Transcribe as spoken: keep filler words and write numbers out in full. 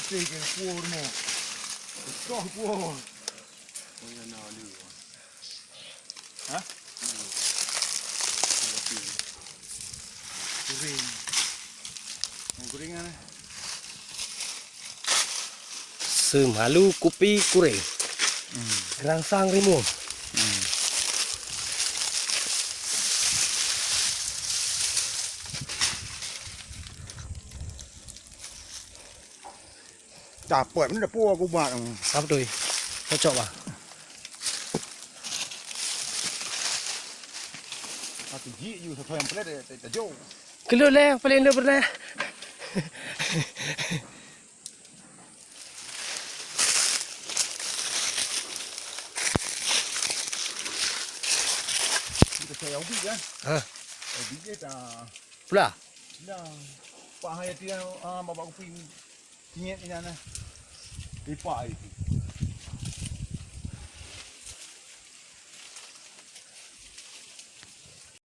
Pasti ke kuah ni. Kau kuah. Oh, ya, nah, dia. Hah? Goreng. Oh, gorengan, eh. Seumalu kupi kureng. Hmm. Gerangsang rimueng. Hmm. Dapet mana dapur aku ubat tu. Apa tu? Cocok bah. Aku jik ju satu yang pelet dia tak tajuk. Kelut leh paling enda pernah. Kita saya ubi kan? Ha. Ubi dia dah. Pula? Dah. Pak hai dia ah babak kupi. Ingat ingat nah. Ipak itu.